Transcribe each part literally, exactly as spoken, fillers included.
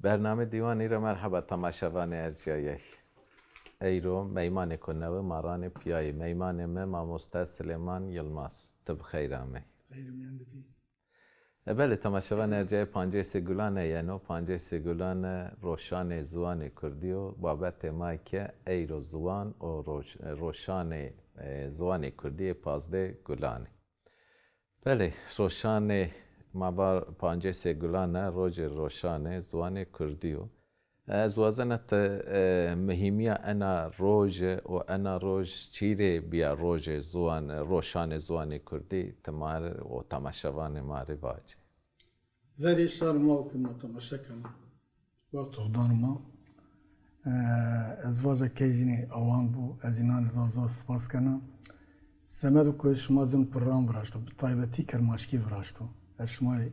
Bername Dîwanî ra merheba temaşevanê ercîyayey. Eyro meymanêko newe ma ranê pîyayî. Meymanê mi mamoste Silêman Yilmaz. Ti bi xeyr amey. Xeyr mîyan de bî. E, belê, temaşevanê ercîyayê Pancêsê Gulane yeno. Pancêsê Gulane roşanê ziwanê kurdî yo. Babetê ma ke eyro ziwan û roj-, roşanê, e, ziwanê kurdî yê pazdeh Gulanî. Belê, roşanê ma va Pancêsê Gulane, rojê roşanê ziwanê kurdî yo. Ez wazena ti, e, muhîmîya ena roje û ena roj çî rê bîya rojê ziwan, roşanê ziwanê kurdî ti ma rê û temaşevanê ma rê vacê. Verê şar ma û ke ma temaşe kena. Wexto xo dano ma. E, ez vaja key jînî awan bû, ez înan zaf zaf spas kena. Semedo ku şima zî program viraşto, bi taybetî kirmanckî viraşto. Ez şima rê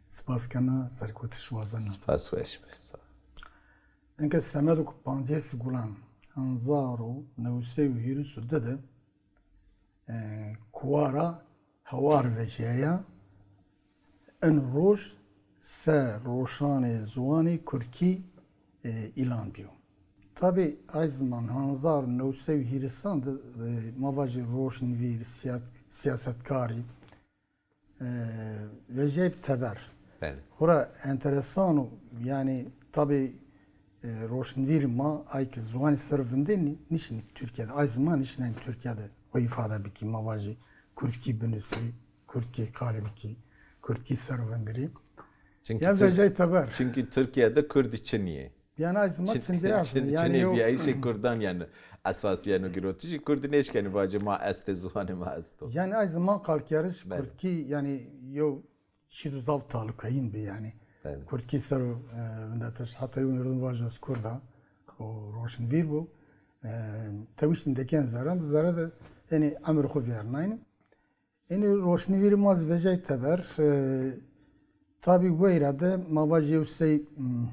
spas kena, serkewtiş wazena. Spas weş be, sağ ol. Enke semedo ku pancês Gulan hezar û new sey û hîris û di de, e, kuwara Hewar vejîyaya, in roj se roşanê ziwanê kurdkî, e, îlan bîyo. Tabî ay ziman hezar û new sey û hîrisan de, e, ma vajî roşnvîr, siyat-, siyasetkarî, e, vejîyayî bi teber. Belê. Xora enteresan o, yanî tabî, e, roşnvîrî ma ay ke ziwanî ser o vindenî, nîşinî Tirkîye de, ay ziman nîşinenî Tirkîye de xo îfade bikî, ma vajî kurdkî binusî, kurdkî qalî bikî, kurdkî ser o vindirî. Çunkî yanî Tirk-, vejîyayî teber. Çunkî Tirkîye de kurdî çinî yê. Yanî ay ziman çin-, çinde çin-, yanî, yanî çinê yo bîyayîşê kurdan yanî esas yeno girotişî. Kurdî nêşkenî vacê ma estê, ziwanê ma esto. Yanî ay ziman qalkeriş, belê, kurdkî yanî yo çî do zaf talukeyîn bi yanî. Belê. Kurdkî ser o, e, vindetiş. Heta yo mirdum vajo ez kurd a û roşnvîr bo. E, tewiştîn dekên zere, zere de enî emir xo vîyarnaynî. Enî roşnvîrî ma zî vejîyayî teber. E, tabî weyra de ma vajî yew sey, m,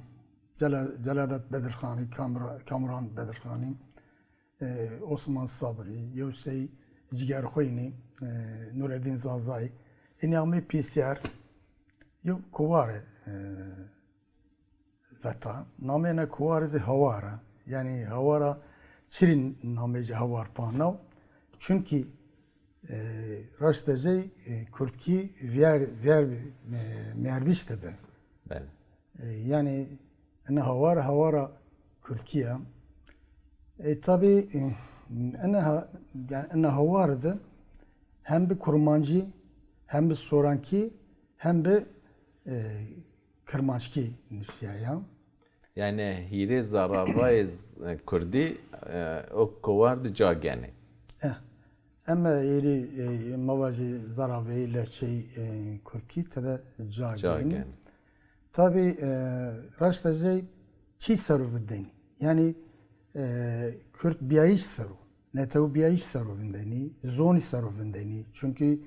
Cela-, Celadet Bedirxanî, Kamra-, Kamuran Bedirxanî, e, Osman Sabrî, yew sey Cigerxwînî, e, Nureddîn Zazayî, enî amey pîser, yew kuware, e, veta. Namê ena kuware zî Hawar a. Yanî Hawar a çirî namê ci Hawar pana? Çunkî, e, raştê jey, e, kurdkî vîyer, vîyer, e, mêrdîş de bi. Belê. E, yanî ena Hawar, Hawara kurdkî ya. E, tabî, e, ena ha-, yanî ena Hawar de hem bi kurmancî, hem bi sorankî, hem bi, e, kirmanckî nusîyaya. Yanî hîrê zaravayê z-, kurdî, e, o kuwar de ca genê. E, eme hîrê, e, ma vajî zaraveyê lehçeyê, e, kurdkî tede ca genê. Ca genê. Tabî, e, raştê jey çî ser o vindenî. Yanî, e, kurdbîyayîş ser o, netewbîyayîş ser o vindenî, zonî ser o vindenî. Çunkî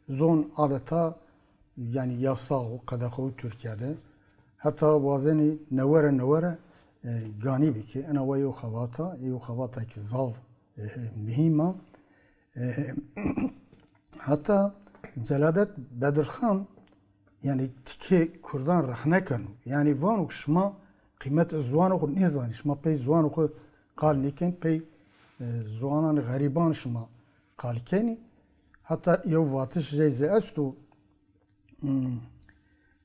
zon adeta yanî yasax o, qedexe o Tirkîye de. Heta wazenî newere newere, e, ganî bikî. Ena wa yew xebata, yew xebata ki zaf, e, muhîm a. E, heta Celadet Bedirxan, yanî tikê kurdan rexne keno. Yanî vano ki şima qîmetê ziwanê xo nêzanî, şima pey ziwanê xo qal nêkenî, pey, e, ziwananê xerîban şima qal kenî. Heta yew vatiş jey zî esto, Hmm.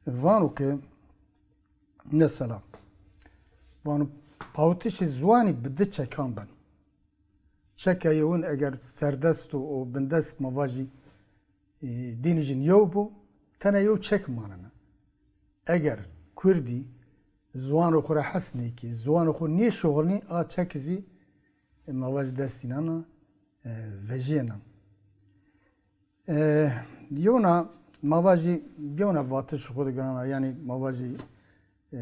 Vano ke, mesela, vano, pawitişê ziwanî bi di çekan beno. Çeka yewin eger serdest o û bindest, ma vajî, e, dînijin yew bo, tena yew çek manena. Eger kurdî ziwanê xo ra hes nêkî, ziwanê xo nêşuxulnî, a çek zî, e, ma vajî destînan a, e, vejîyena. E, yewna, ma vajî, yewna vatiş xo de girana, yanî ma vajî, e,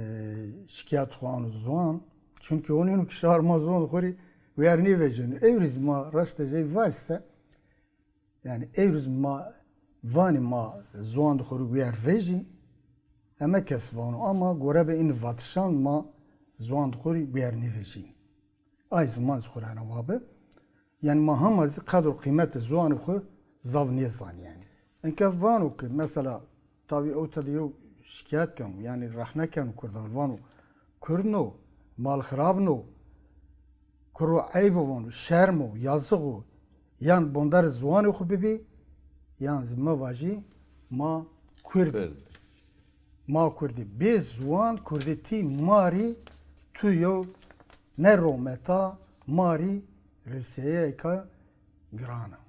şikayet xo ano ziwan. Çunkî onî yeno ki şar ma ziwan xo rê wîyer nêvejîyeno. Ewro zî ma raştê jey vajî se, yanî ewro zî ma vanî ma ziwan xo rê wîyer vejî, heme kes vano, ama gore be in vatişan ma ziwan xo rê wîyer nêvejîyî. Ay ziman zî xo ra ena wa bi. Yanî ma hema zî qedr û qîmetê ziwanê xo zaf nêzanî yanî. Enke vano ki mesela, tabî ewta de yew şikayet keno, yanî rexne keno kurdan, vano Kurdno, malxirabno, kuro eyb o vano, şerm o, yazix o, yan bondar ziwanê xo bibî, yan zî mi vajî ma Kurd î. Kurd. Ma Kurd î. Bê ziwan kurdîtî ma rî tu yew ne rometa ma rî riseyeyêka giran a.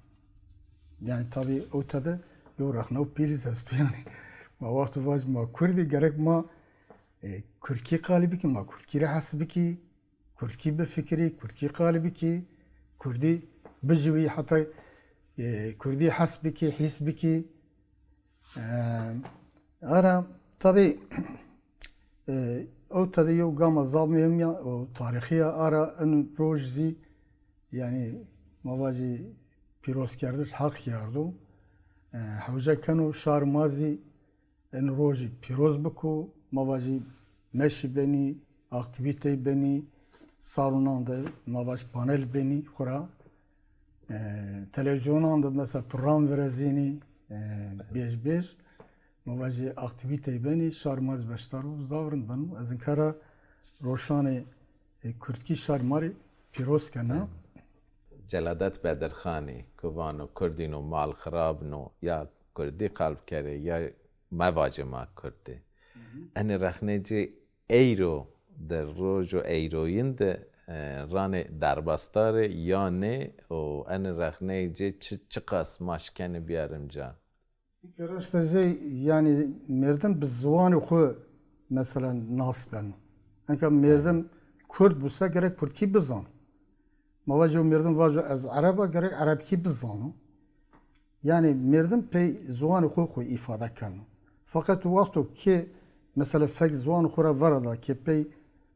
Yanî tabî ewta de yew rexne û pîlîz esto yanî. Ma wexto vajî ma Kurd î gerek ma e, kurdkî qalî bikî, ma kurdkî rê hes bikî, kurdkî bifikirî, kurdkî qalî bikî, kurdî bijîwî, heta, e, kurdî hes bikî, hîs bikî. E, ara tabî, e, ewta de yew gama zaf muhîm ya, o tarîxî ya, ara in roj zî, yanî ma vajî pîrozkerdiş heq kerdo. E, hewce keno şar ma zî in rojî pîroz biko, ma vajî meşî benî, aktîvîteyî benî, salonan de ma vaj panel benî xwu ra. E, televîzyonan de mesela program virezînî, e, bêj bêj. Ma vajî aktîvîteyî benî, şar ma zî beşdar bo, zaf rind beno. Ez inkara roşanê, e, kurdkî şar ma rê pîroz kena. Celadet Bedirxanî ku vano kurdîno mal xirabno ya kurdî qal bikerê ya mevacê ma kurdî. Enê rexnê ci eyro de rojo eyroyin de, e, ranê derbasdarê ya nê û enê rexneyê ci çi, çiqas ma şi kenê bîyarim ca? Îke raşta zey, yanî merdim bi ziwanê xwu mesela nas beno. Enka merdim kurd buse gerek kurdkî bizano. Ma vajo merdim vajo ez ereb a, gerek erebkî bizano. Yanî merdim pey ziwanê xwu xwu îfade keno. Feqet wexto ke mesela fek ziwanê xwu ra verada ke pey,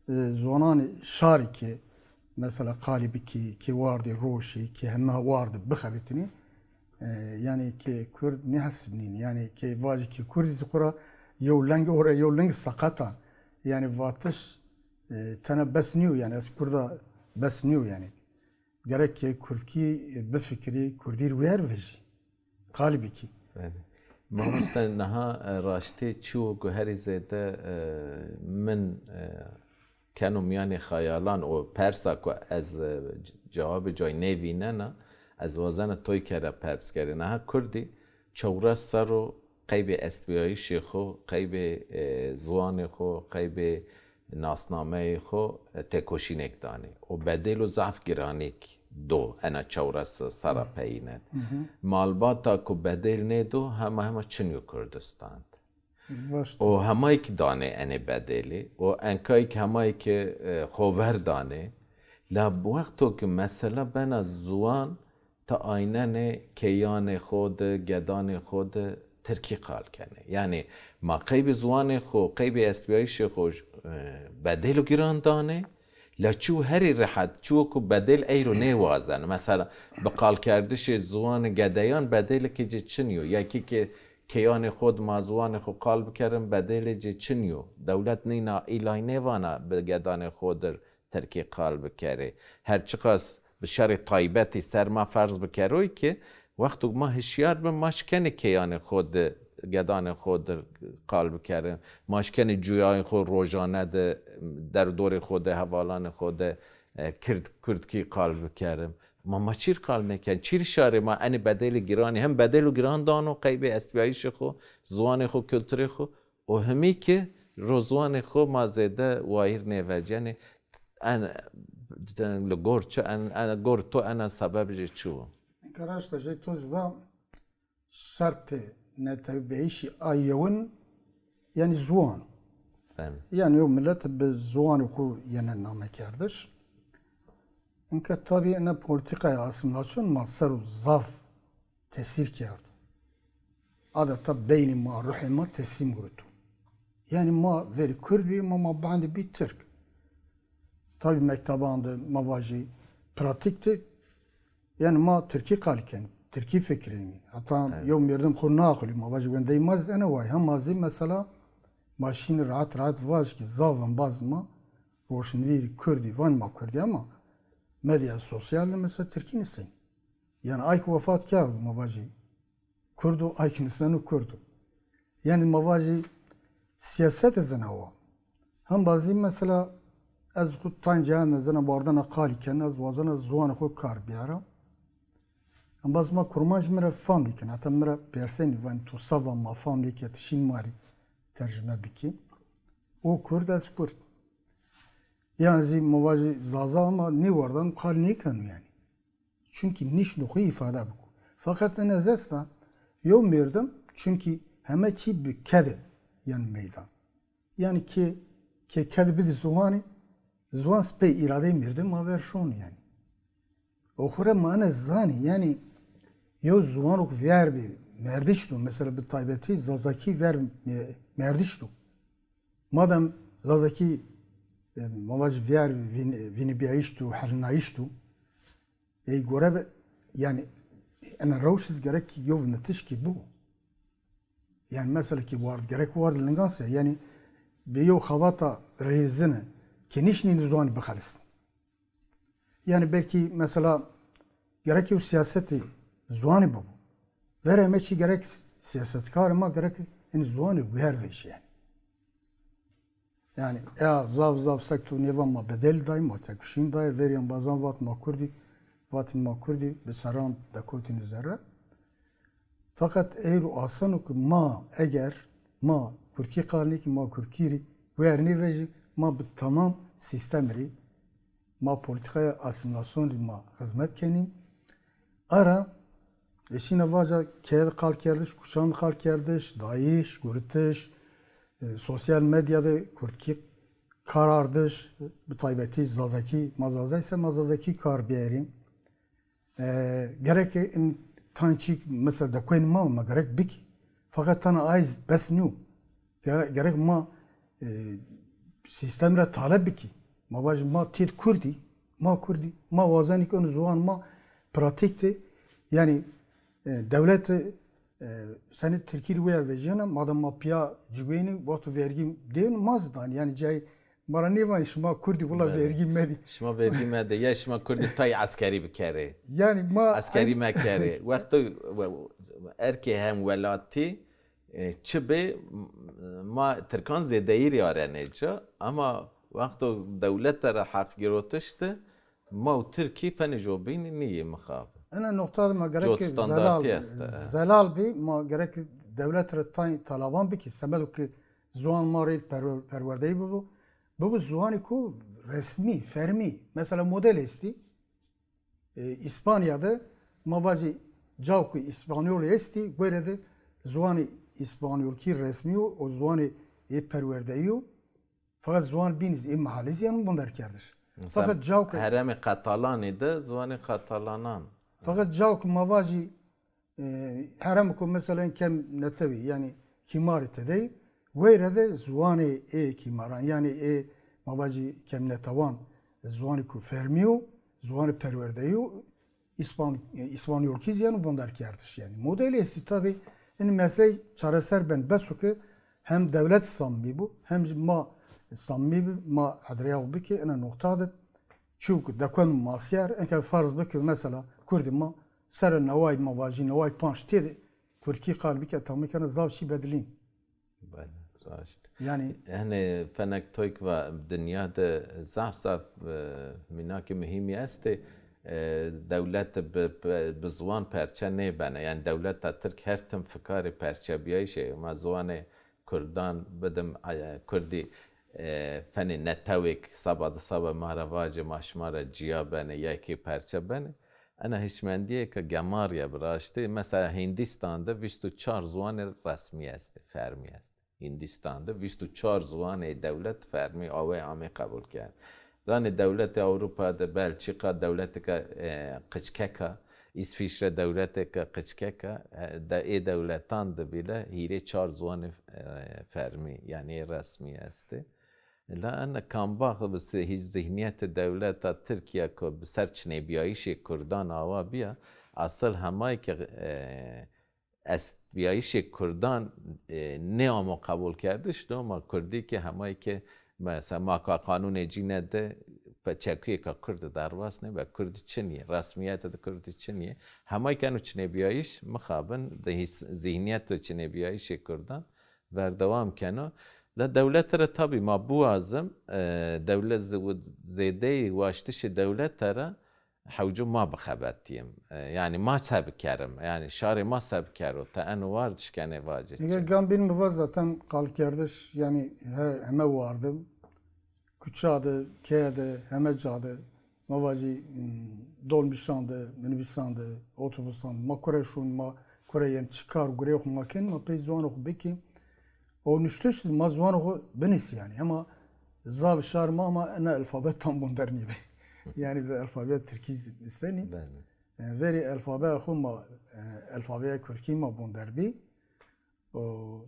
e, ziwananê şarî ke mesela qalî bikî, ke wardê roşî, ke heme wardê bixebitînî, e, yanî ke kurd nêhesibnînî. Yanî ke vajî ke kurdî zî xwu ra yew leng ore, yew leng seqet a. Yanî vatiş, e, tena bes nîyo, yanî ez kurd a bes nîyo yanî. Gerek ke kurdkî bifikirî, kurdî rê wîyer vejî. Qalî bikî. Belê. Mamoste, niha, e, raştê çi wo ku herî zêde, e, min, e, keno mîyanê xeyalan û persa ku ez, e, c-, cewabê coy nêvînena, ez wazena toy kera pers kerî. Niha kurdî çewres serr o qeybê estbîyayîşê xo, qeybê, e, ziwanê xo, qeybê nasnameyê xo, e, têkoşînêk danê. O bedêlo zaf giranêk do ena çewres serra peyîne. Malbata ku bedêl nêdo, hema hema çinyo Kurdistan de. Baş. O hemayî ki danê enê bedêlî, o enkayî ki hemayî ki, e, xo ver danê. La wexto ki mesela bena ziwan, ti aynenê keyanê xo de, gedanê xo de tirkî qal kenê. Yanî ma qeybê ziwanê xo, qeybê estbîyayîşê xo, e, bedêlo giran danê. La çiwo herî rehet, çiwo ku bedêl eyro nêwazeno. Mesela, bi qalkerdişê ziwanê gedeyan bedêlêkê ci çin yo. Ya kî ke keyanê xo di ma ziwanê xo qal bikerin, bedêlê ci çin yo. Dewlet nîna îlay nêvana bi gedanê xo dir tirkî qal bikerê. Her çiqas bi şerê taybetî ser ma ferz bikeroy ki, wexto ma hişyar bin, ma şi kenê keyanê xo di, gedanê xo di qal bikerin. Ma şi kenê cuyayê xo rojane di, derdorê xo di, hevalanê xo di, e, kird, kurdkî qal bikerin. Ma, ma çîr qal nêken? Çîr şarê ma enê bedêlê giranî, hem bedêlo giran dano qeybê estbîyayîşê xo, ziwanê xo, kulturê xo, û himî ki ro ziwanê xo ma zêde wayîr nêvecenê. En, li gor çi, en, en, gor to ena sebeb jê çi wo? Nika raşta jê to zî va şertê netewbeyîşî a yewin, yanî ziwan. Belê. Yanî yew milet bi ziwanê xo yene namekerdiş. Inka tabî ena polîtîkaya asîmîlasyon ma ser o zaf tesîr kerdo. Adeta beynê ma, ruhê ma teslîm girito. Yanî ma verî kurd bî, ma, ma bendî bî tirk. Tabî mekteban de ma vajî pratîk de, yanî ma tirkî qalî kenî, tirkî fikirînî. Heta yew merdim xo naaxilî, ma vajî wendeyê ma zî ene way. Hema zî mesela ma şînî rahat rahat vaj ki zaf embaz ma roşnvîrî kurdî, van ma kurdî ama medya sosyal de mesela tirkî nisên. Yanî ay ki wefat kerdo ma vajî kurd o, ay ki nisneno kurd o. Yanî ma vajî sîyasetê zî na wa. Embazî mesela ez xwu tancî ya nezena wardena qalî ken, ez wazena ziwanê xwu kar bîyara. Embaz ma kurmanc mi ra fam nîken, heta mi ra persenî, vanî to seba ma fam nêke, ti şîn ma rê tercime bikî. O kurd, ez kurd. Yan zî ma vajî zaza ama nêwardan qal nêkeno yanî. Çunkî nîşno xwu îfade biko. Feqet in ez esta yew mêrdim, çunkî heme çî bi kede yan meydan. Yanî ke, ke ked bidî ziwanî, ziwan spey îradeyê mêrdim ma ver şon yanî. O xwu ra ma ene zanî, yanî yew ziwanok vîyar bî, merdiş do, mesela bi taybetî zazakî ver me-, merdiş do. Madem zazakî, e, ma vajî vîyar vîn-, vînîbîyayîş do, helinayîş do, ey gore be, yanî ena rewş iz gerek ki yew nitişkî bibo. Yanî mesela ki ward, gerek ward lingan se, yanî bi yew xebata rêzine ke nîşnî ziwanî bixelisn. Yanî belkî mesela gerek yew sîyasetê ziwanî bibo. Verê me çî gerek sîyasetkarê ma gerek in ziwanî wer vejî yanî. Yanî ya zaf zaf sek tu nêva ma bedel day, ma tekuşîn day, verî embazan vat ma kurdî, vatîn ma kurdî, bi serran dekotîn zerre. Feqet eyro aseno ki ma eger ma kurdkî qal nêkî, ma kurdkî rî wer nêvejî, ma bi tamam sîstem rî, ma polîtîkaya asîmîlasyon rî ma xizmet kenî. Ara eşîna vaja keye de qal kerdiş, kuşan de qal kerdiş, dayîş, guritiş, e, sosyal medya de kurdkî kar ardiş, bi taybetî zazakî, ma zazay se ma zazakî kar bierî. E, gerek in tan çî mesela dekoyên ma, ma gerek bikî. Feqet tana ay bes nîyo. Gere-, gerek ma, e, sîstem ra talep bikî. Ma vajî ma têd kurdî, ma kurdî, ma wazenî ki eno ziwan ma pratîk de, yanî, e, dewlete, e, senî tirkî rî wer vejîyena, madem ma pîya ciwênî, wexto vergî dênî, ma zî danî. Yanî cayê ma ra nêvanî şima kurdî wila vergî medî. Şima vergî medî. Ya şima kurdî tay eskerî bikerê. Yanî ma eskerî mekerê. Wexto we-, erkê hemwelatî, e, çi bê, m-, ma tirkan zêdeyî rî arenê ca. Ama wexto dewlete ra heq girotiş de, ma û tirkî fenê jobînî nîyê mixabin. Ena noqta de ma gerek ki zelal, zelal bî, ma gerek ki dewlet ra tay talaban bikî, semedo ki ziwan ma rê perwer-, perwerdeyî bibo. Bibo ziwanî ku resmî, fermî. Mesela model estî. E, Îspanya de ma vajî caw ku îspanyolî estî, were de ziwanê îspanyolkî resmî yo, o ziwanê ê perwerdeyî yo. Feqet ziwan bînî zî ê mehalî zî yeno winderkerdiş. Mesela feqet caw ke heremê Qatalanî de ziwanê Qatalanan. Feqet caw ke ma vajî, e, herem ku mesela kemnetewî, yanî kîmarî tedey, weyre de ziwanê ê kîmaran, yanî ê ma vajî kemnetewan, ziwanî ku fermî yo, ziwanê perwerdeyî yo, Îspan-, Îspanyolkî zî yeno winderkerdiş yanî. Modelî estî tabî, in meseley çareser ben, bes o ke hem dewlet samîmî bo, hem zî ma samîmî bi, ma hedreyaw bikê ina noqta de. Çîyo ke dekon ma ser, enke ferz bikê mesela kurdê ma serê neway, ma vajî neway panc têde kurdkî qal bike, tamî kena zaf çî bedilîn. Bele, raşt. Yanî, henê fenek toy ke va dinya de zaf zaf, e, mînakê muhîmî estê. E, dewlete bi, bi, bi ziwan perçe nêbene. Yanî dewleta tirk her tim fikarê perçebîyayîşê. Ma ziwanê kurdan bidim, e, kurdî, e, fenê netewêk seba di seba ma ra vacê ma şima ra cîya benê, ya kî perçe benê. Ena hişmendîyêka gemar ya bi raştî. Mesela Hindîstan de vîst û çar ziwanê resmî estê, fermî estê. Hindîstan de vîst û çar ziwanê dewlet fermî awey amê qebul kerd. Danê dewletê Ewropa de, Belçîka, dewletêka, e, qiçkek a, Îsvîçre dewletêka qiçkek a, e, de ê dewletan de bîle hîrê çar ziwanê, e, fermî, yanî ê resmî estê. La ena kambax bi si-, hîç zîhnîyetê dewleta Tirkîya ku bi ser çinêbîyayîşê kurdan awa bîya, asil hemay ke, e, estbîyayîşê kurdan, e, nêamo qebulkerdiş, doma kurdî ke hemay ke mesela ma ka qanûnê cîne de pe çekuyêka kurd derbas nêbe, kurdî çin yê, resmîyete de kurdî çin yê. Hemay ke eno çinêbîyayîş mixabin di hîs-, zîhnîyeto çinêbîyayîşê kurdan berdewam keno. La dewlete ra tabî ma biwazim, e, dewlet ze-, zêdeyî waştişê dewlete ra hewco ma bixebetîyim. E, yanî ma se bikerim? Yanî şarê ma se bikero? Ti eno wardiş kenê vacê çi? Nîge gam bîn mi va zaten qalkerdiş, yanî he-, heme wardim. Kuça de, keye de, heme ca de, ma vacî, m, dolmuşan de, minibüsan de, otobusan de, ma kure şûn, ma kure yen çi kar gureyê xwu ma ken, ma pey ziwanê xwu bikî. O nuştiş de ma ziwanê xwu binîsî yanî. Hema zaf şar ma ama ena alfabe tam bonder nîbî. Yanî bi alfabe tirkî z-, istenî. Belê. E, verî alfabeya xwu ma, e, alfabeya kurdkî ma bonder bî. O,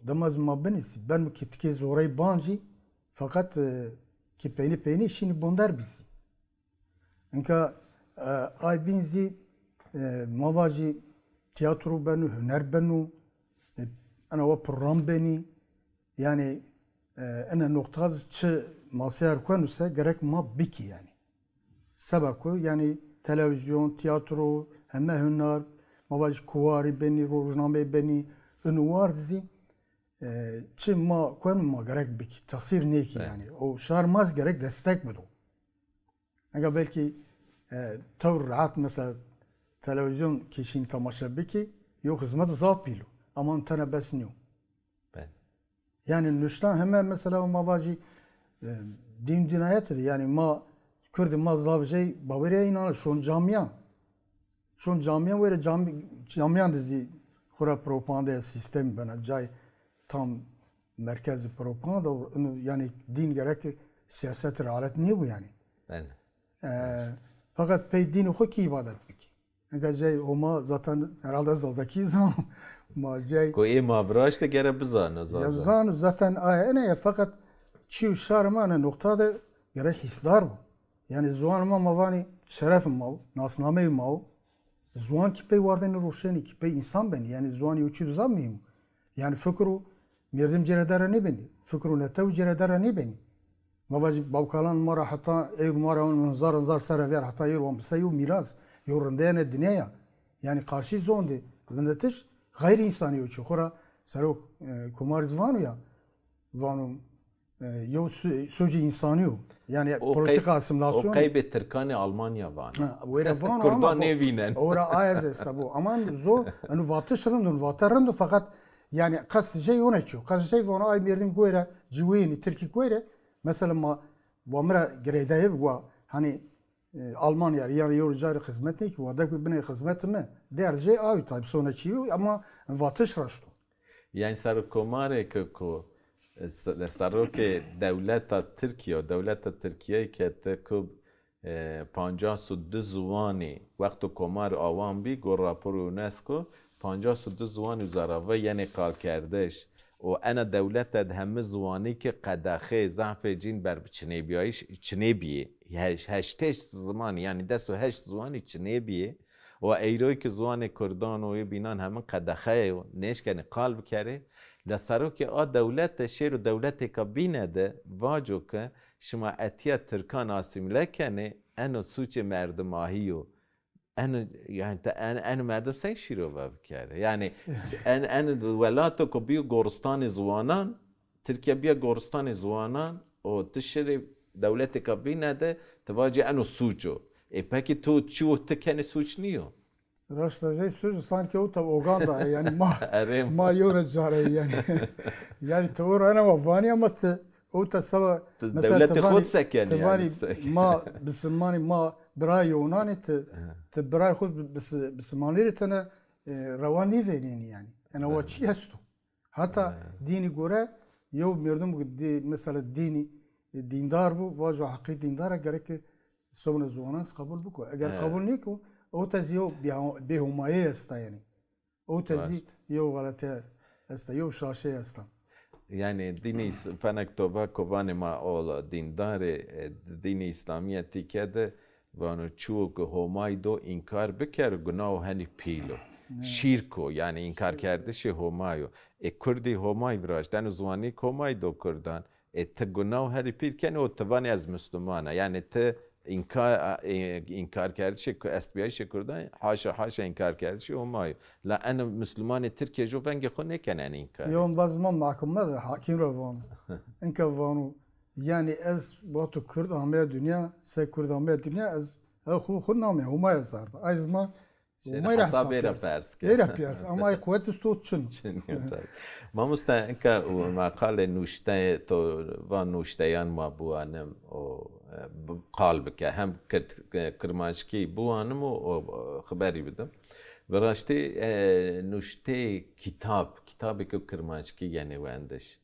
dema zî ma binîsî, ben mi ki tikê zorey bancî, feqet, e, ki peynî peynî şînî bonder bîsî. Inka, e, ay bîn zî, e, ma vajî tiyatro beno, huner beno, e, ena wa program benî. Yanî, e, ena noqta de çi maseyar kueno se gerek ma bikî yanî. Seba ku, yanî, televîzyon, tiyatro, heme hunar, ma vajî kuwarî benî, rojnameyî benî, ino war de zî, e, çi ma kueno ma gerek bikî, tesîr nêkî yanî. O şar ma zî gerek destek bido. Ega belkî, e, tewr rehet mesela televîzyon kî şînî temaşe bikî, yew xizmet zaf pîl o. Ama tene bes nîyo. Belê. Yanî nuştan heme mesela ma vajî, e, dîn dînayete de, yanî ma Kurdî ma zaf jey bawerîya înan şon camiyan. Şon camiyan were cami-, camiyan de zî xwu ra propagandaya sîstemî bena cay tam merkezî propaganda û ino, yanî dîn gerek siyaset ra alet nêbû yanî. Belê. E, feqet pey dînî xwu kî îbadet bikî. Ega cey Homa zaten herhalde Zazakî zan. Ma cey Ku ê ma viraşte gere bizano ya Zaza. Zano zaten aya ene ya, feqet çî û şar ma ne noqta de gere hîsdar bo. Yanî ziwan ma ma vanî şeref ma o, nasnameyê ma o. Ziwan kî pey wardene roşenî kî pey însan benî. Yanî ziwan yew çî zaf muhîm o. Yanî fikir û merdim cêre dera nêbenî. Fikir û netew cêre dera nêbenî. Ma vajî bawkalan ma ra heta ewro ma ra hezar hezar serre ver heta ewro wan bi se yew mîras, yew rindeyene dine ya. Yanî qarşî zon de vindetiş xeyrî însanî yo çi. Xora serok, e, Komar zî vano ya. Vano, e, yew su-, sucî însanî yo. Yanî O qey-, polîtîka asîmîlasyonî. O qeybê Tirkanê Almanya vano. Ha, wêre vano Kurdan ama bo-, nêvînen. Ora aya zî esta bo. Ama zor, eno vatiş rind o, vate rind o, feqet yanî qest jey one çîyo. Qest jey vano ay merdim goyre, ciwînî, Tirkî goyre, mesela ma, wa mi ra girêdayê bi wa, hanî, e, Almanya rê, yanî yew carî xizmet nêkî, wa de ku binê xizmet mi, der jê awi tabi sona çîyo, ama vatiş raşt o. Yanî serokkomarê ke ku, e, se-, serokê dewleta Tirkîye û dewleta Tirkîye ke ti ku, e, pancas û di ziwanî wexto komar awan bî, go rapor UNESCO, pancas û di ziwanî zarava yenê qalkerdiş. Û ena dewlete de heme ziwanî ki qedexê, zehfê cîn ber bi çinêbîyayîş, çinêbîyê. Heş-, heştêş zimanî, yanî des û heşt ziwanî çinêbîyê. Û eyroy ki ziwanê kurdan û yê bînan hemin qedexeye yo, nêşkenê qal bikerê. La serokê a dewlete şêro dewletêka bîne de vaco ke şima etîya tirkan asîmîle kenê, eno sûcê merdimahî yo. Eno, yanî, te, en, eno merdim sey şîrove bikerê? Yanî, en, en welato ku bîyo goristanê ziwanan, Tirkîye bîya goristanê ziwanan û ti şirê dewletêka bîne de ti vacî eno sûc o. Ê pekî to çîyo ti kenê sûc nîyo? Raşta jey sûc o, sankî ewta ogan da, yanî ma, Erê ma. Ma yew ra care yanî. Yanî ti ora ena wa vanî ama ti ewta seba, mesela dewletê ti xo vanî, ti se kenî ti yanî, vanî ti se kenî? Ma bisilmanî, ma birayê Yunanî, ti, ti birayê xo bis-, bisilmanî rê tene, e, rewa nêvênenî yanî. Ena wa çî esto? Heta dînî gore yew merdim ku dî-, mesela dînî, e, dîndar bû, vajo heqî dîndar a, gerek ke sobne ziwanan zî qebul biko. Eger qebul nêko, ewta zî yew bêho-, bêhomayî esta yanî. Ewta zî yew xeletîye esta, yew şaşe esta. Yanî dînê îs-, fenek to va ko vanê ma ola dîndarê, e, dînê îslamîyetî ke de, vano çiwo ke Homay do înkar bikero, gunawo henî pîl o. Şîrk o, yanî înkarkerdişê Homay o. Ê kurdî Homay viraşt, eno ziwanî ke Homay do kurdan. Ê ti gunawo henî pîl kenî û ti vanî ez musluman a. Yanî ti Înka-, e, înkarkerdişê ku-, estbîyayîşê kurdan, haşa, haşa înkarkerdişê Homa yo. La eno muslumanê Tirkîye jo vengê xo nêkenê eno înkarê. Yo, baz ma mehkume de, hakim ra vano. Înka vano, yanî ez wexto kurd ameya dinya, se kurd ameya dinya, ez, ez xo, xo namê Homa ez arda. Ay zî ma Homa ra hesab bêra pers ke. Bêra pers. Ama ay quwet isto çin. Çin, ya, tabii. Mamoste, înka û ma qalê nuşteyê to, va nuşteyan ma biwanim û, e, bi-, qal bike. Hem kir-, kirmanckî biwanim û, û, e, xiberî bidim. Bi raştî, e, nuşteyê kitab, kitabêko kirmanckî yenê wendiş.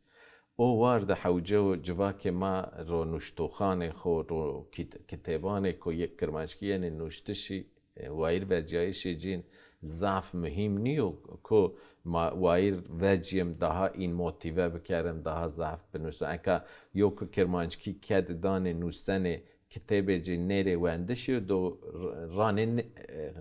O war de hewce û civakê ma ro nuştoxanê xo, ro kit-, kitêbanê ko ye-, kirmanckî yenê nuştişî, e, wayîr vecîyayîşê cîn zaf muhîm nîyo ko ma wayîr vecîyim, daha în motîve bikerim, daha zaf binusim. Eka yo ku kirmanckî ked danê nusenê, kitêbê ci nêrê wendişî do r-, ranê n-, e,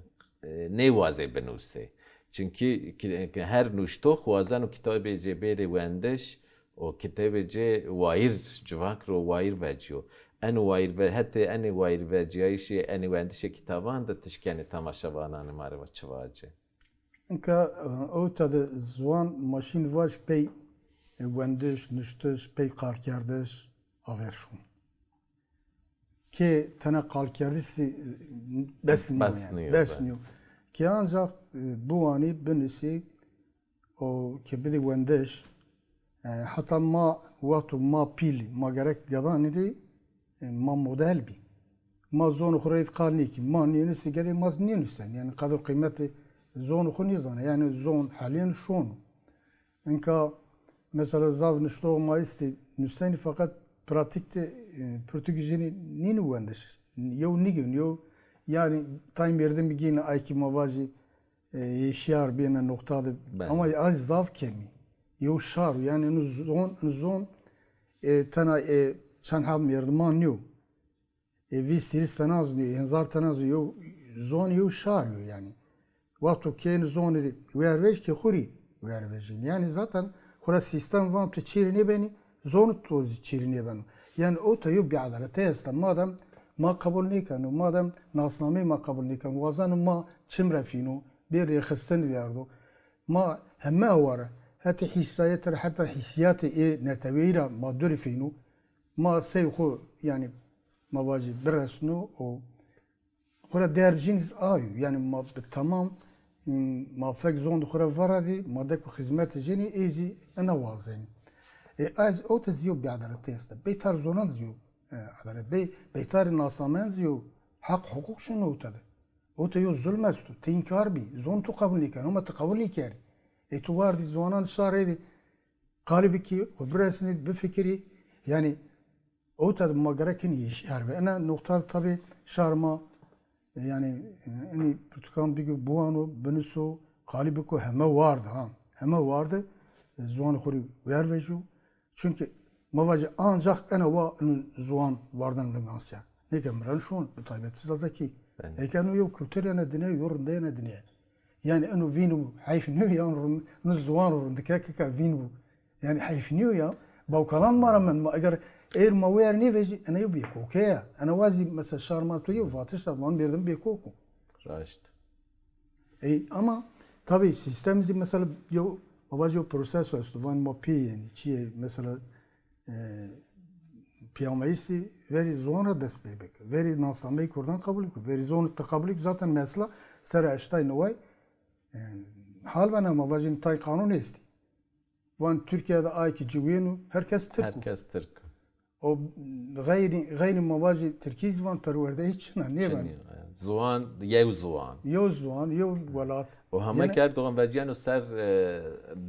e, nêwazê binusê. Çimkî ki-, ki her nuştox wazeno kitabê ci bêrê wendiş û kitêbê ci wayîr, civak ro wayîr vecîyo. Eno wayîr ve-, hetê enê wayîr vecîyayîşê, enê wendişê kitaban de ti şikenê temaşevananê ma rê va çi vacê? Înka, e, ewta de ziwan ma şîn vaj pey, e, wendiş, nuştiş, pey qalkerdiş, aver şûn. Kê tena qalkerdiş zî, e, bes nîyo yanî. Bes nîyo, be. Bes nîyo. Kê ancax, e, biwanî, binusî û kê bidî wendiş, e, heta ma wexto ma pîl, ma gerek gedanî rê, e, ma model bî. Ma zonê xo rê qal nêkî. Ma nênusî gedê ma zî nênusen. Yanî qedr qîmetê zonê xo nêzanê. Yanî zon helîn şono. Înka mesela zaf nuştox ma estî nusenî feqet pratîk de, e, pirtûkî jînî nînî wendiş. Yew nîgîn, yew yanî tay mêrdimî gînî ay kî ma vajî, e, hişyar bî ena noqta de. Belê. Ama ay zaf kemî. Yew şar o. Yanî ino zon, ino zon, e, tena, e, çend heb mêrdiman nîyo. E, vîst hîris tena zî nîyo, hezar tena zî nîyo, yew zon yew şar yo yanî. Wexto kê ino zonî rê wer vej kê xo rê wer vejîn. Yanî zaten xora sîstem van tu çîrî nêbenî, zonî to zî çîrî nêbeno. Yanî ewta yew bîedaletî esta. Madem ma qebul nêkeno, madem nasnameyê ma qebul nêkeno, wazeno ma çim ra fîno, bê rêxistin vîyardo. Ma heme eware, hetê hîsayetî ra, heta hîsîyatê ê neteweyî ra ma dûrî fîno. Ma sey xo, yanî, ma vajî biresno û xora derd jînî zî a yo. Yanî ma bi temam, m, ma fek zon di xora veradî, ma dek û xizmetî jînî ê zî ena wazenî. E, ez, o te zî yew bîedaletî esta. Beytar zonan zî yew, e, edalet. Bey, beytarê nasnameyan zî yew heq huqûq şino ewta de. Ewta yew zulm esto. Ti înkar bî. Zon tu qebul nêkeno, ama ti qebul nêkerî. E, tu wardî ziwanan şarê de qalî bikî, xwu biresnî, bifikirî. Yanî, ewta de ma gerek hinî hişyar bê. Ena noqta de tabî şar ma, e, yanî, e, inî pirtûkan bigî, biwano, binuso, qalî biko, heme war de, ha. Heme war de, e, ziwanê xwu rê wer vejîyo. Çunkî ma vajî ancax ena wa ino ziwan warden lingan sîya. Nêke miran şon, bi taybetî zazakî. Belê. Eke ino yew kultur yena dinya, yew rinde yena dinya. Yanî ino vîn bû, heyf nîyo ya, ino rind-, ino ziwan rindike ke, ke vîn bû. Yanî heyf nîyo ya. Bawkalan ma ra mend. Ma eger êr ma wer nêvejî, ena yew bêkoke ya. Ena wa zî mesela şar ma to yew vatiş da, van mêrdim bêkok o. Raşt. Ey, ama tabî sîstem zî mesela yew, ma vajî yew proseso esto. Van ma pê yenî, çîyê mesela, e, pîyameyîş zî verî ziwan ra dest pê bike. Verî nasnameyê kurdan qebul bike. Verî zonî ti qebul bike zaten mesela sera eştay neway, e, hal bena ma vajîn tay qanûn estî. Van Tirkîya de ay kî ciwîyeno, herkes tirk o. Herkes tirk o. O xeyrî, xeyrî ma vajî tirkî zî van perwerdeyî çin a, nêbeno. Çin a, yanî. Ziwan, yew ziwan. Yew ziwan, yew welat. O heme yanî ki Erdogan vecîyeno ser, e,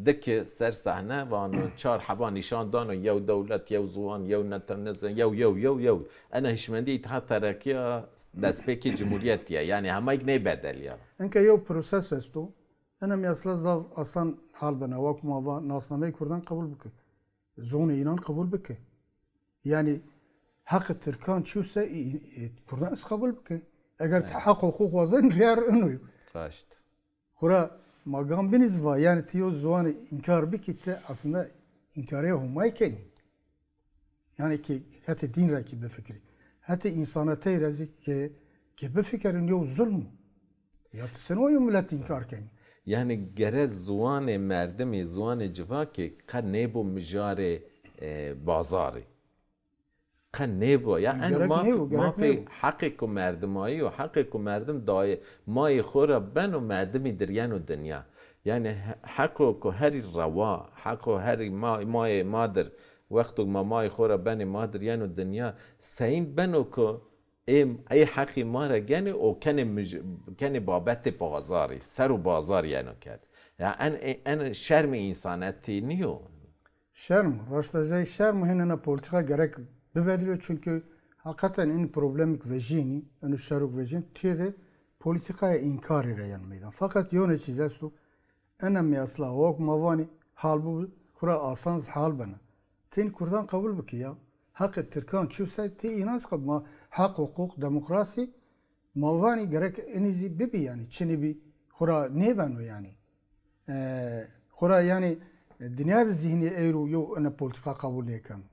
dike, ser sehne, vano çar heba nîşan dano, yew dewlet, yew ziwan, yew netenizm, yew, yew, yew, yew. Ena hişmendî Îtîhat Terekkî ya, destpêkê cumhurîyetî ya. Yanî hemeyk nê bedel ya. Enka yew proses esto. Ena mesela zaf asan hal bena, wek ma va nasnameyê kurdan qebul bike. Zonê înan qebul bike. Yanî heqê tirkan çi yo se, î-, î-, kurdan zî qebul bike. Eger ti heq huqûq wazenî, rîyer ino yo. Raşt. Xwura ma gam binî zî va, yanî ti yew ziwanî înkar bikî, ti aslında înkarê Homayî kenî. Yanî ki hetê dîn ra kî bifikirî. Hetê însanetey ra zî ke, ke bifikerîn yew zulm o. Ya ti seno yew milet înkar kenî? Yanî gere ziwanê merdimî, ziwanê civakê qe nêbo mijarê e, bazarî. Qe nêbo. Ya en maf, mafê heqê ku merdimayî yo, heqê ku merdim dayê, mayê xo ra beno merdimî dir yeno dinya. Yanî he-, heqo ku herî rewa, heqo herî ma, mayê ma dir, wexto ma mayê xo ra benê ma dir yeno dinya, seyîn beno ku ê, ê heqî ma ra genê û kenê mij-, kenê babetê bazarî, ser û bazar yeno kerd. Ya en, en şermê însanetî nîyo. Şerm, raşta jey şerm û hîn ena polîtîka gerek bibedilê, çunkî heqîqeten in problemik vejînî, eno şerok vejîn, tîyê de polîtîkaya înkarî ra yeno meydan. Feqet yewne çîz esto, ena mesela wek ma vanî hal bû, xwura asan zî hal bena. Ti în kurdan qebul bikî ya. Heqê tirkan çîyo se ti înan zî qe ma heq, huqûq, demokrasî, ma vanî gerek inî zî bibî yanî, çinî bî xwura nêbeno yanî. E, xwura yanî dinya de zî hînî eyro yew ena polîtîka qebul nêkeno.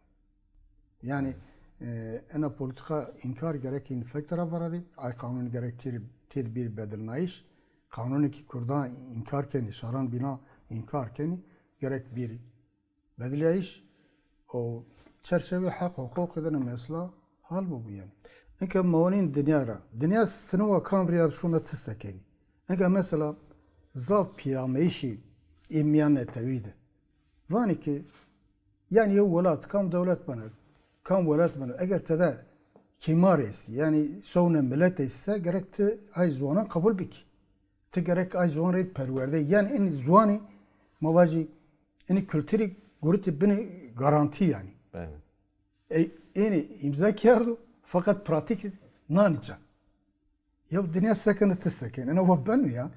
Yanî e, ena polîtîka înkar gerek hîn fek tera veradê, ay qanûn gerek têr, têr bîr bedilnayîş. Qanûnê kî kurdan înkar kenî, şaran bîna înkar kenî, gerek bîrî bedileyayîş û çerçevê heq huqûqî de ne mesela hal bibû yanî. Inke ma wanîn dinya ra. Dinya sinowa kam rîyar şûna ti sekenî. Inke mesela zaf pîyameyîşî ê mîyan netewî de. Vanî ki yanî yew welat, kam dewlet bena, kam welat bena, eger tede kêmar estî, yanî sewne milet estî se, gerek ti ay ziwanan qebul bikî. Ti gerek ay ziwan rê perwerde. Yanî in ziwanî ma vajî Inî kulturî gurutî binî garantî yanî. Ey, ênî îmza kerdo, feqet pratîkî nanî ca. Yew dinya sekene ti sekene. Ena wa beno ya.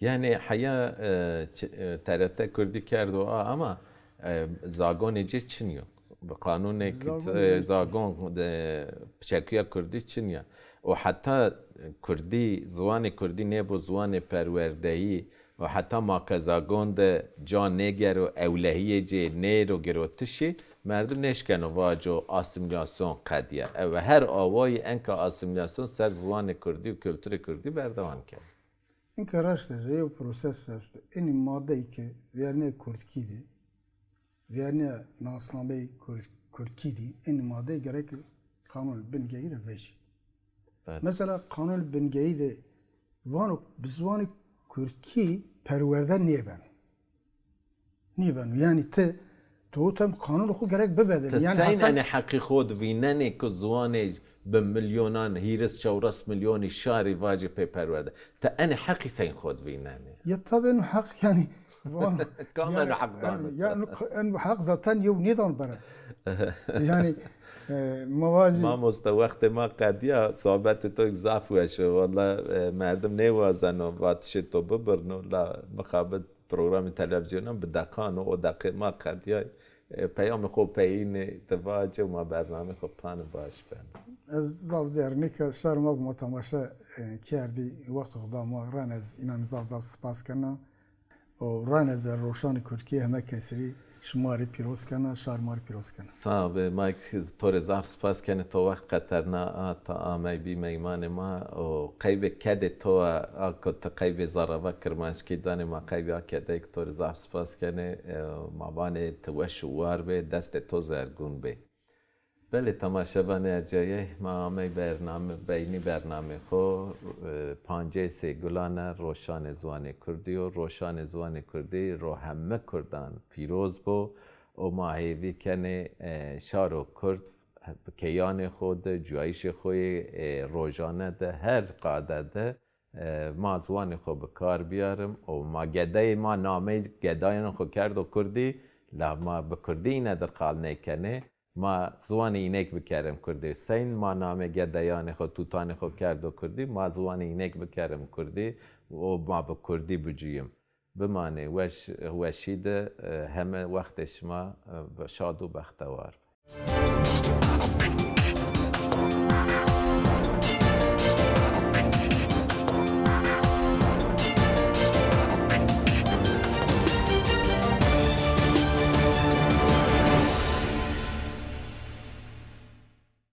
Yanî heya e, ç- e, T R T Kurdî kerdo a ama e, zagonê ci çin yo. Bi qanûnê ki Zagonê e, ci. Zagon de çekuya Kurdî çin ya. O heta Kurdî, ziwanê Kurdî nêbo ziwanê perwerdeyî, û heta ma ke zagon de ca nêgero, ewlehîyê cê nêro girotişî, merdim nêşkeno vaco asîmîlasyon qedîya. Ew her awayî enka asîmîlasyon ser ziwanê kurdî û kulturê kurdî berdewam keno. Inka raşt ez ê yew proses esto. Enî madeyî ke vernê kurdkî de, vernê nasnameyê kurd, kurdkî de, enî madeyî gerek qanûn bingeyî ra vejî. Mesela qanûn bingeyî de vano bi ziwanê kurdkî perwerde nêbeno. Nêbeno. Yanî ti, ti o tem qanûnê xo gerek bibedilî. Ti yanî seyn enê heqî xo di vînenê ku ziwanê bi milyonan, hîris çewres milyonî şarî vacî pê perwerde. Ti enê heqî seyn xo di vînenê? Ya tabî eno heq yanî Kam eno heq dano? Ya eno, eno heq zaten yew nêdano bere. Yanî e, ma vajî. Mamoste, wextê ma qedîya, sohbetê to zaf weş o. Walla e, merdim nêwazeno vatişê to bibirno, la mixabin programê televîzyonan bi deqan o, o deqê ma qedîyay. E, peyamê xo peyînê, ti vace û ma bernamê xo panê baş beno. Ez zaf dêr nêke, şar ma ku ma temaşe e, kerdî, wext xo da ma, ren ez înan zaf zaf spas kena. Û ren ez Roşanê Kurdkî heme kesî rî şima rî pîroz kena, şar ma rî pîroz kena. Sax be, ma kî to rê zaf spas kenê, to wext qeterna a, ta amey bî meymanê ma û qeybê kedê to a, a ku ti qeybê zerrava kirmanckî danê ma qeybê a kedeyê ki to rê zaf spas kenê. E, ma vanê ti weş û war bê, destê to zergûn bê. Belê, temaşevanê ercayey, ma amey bername, beynî bernamê xo, e, pancêsê gulane roşanê ziwanê kurdî yo. Roşanê ziwanê kurdî ro heme kurdan pîroz bo û ma hêvî kenê, e, şaro kurd bi keyanê xo de, cuyayîşê xo yê, e, rojane de, her qade de, e, ma ziwanê xo bi kar bîyarim û ma gedeyê ma nameyê gedayanê xo kerdo kurdî, la ma bi kurdî îne dir qal nêkenê. Ma ziwanê înêk bikerim kurdî. Seyn ma namê gedeyanê xo, tutanê xo kerdo kurdî, ma ziwanê înêk bikerim kurdî û ma bi kurdî bicuyim. Bimanê weş, weşî de, e, heme wextê şima, e, şad û bextewar be.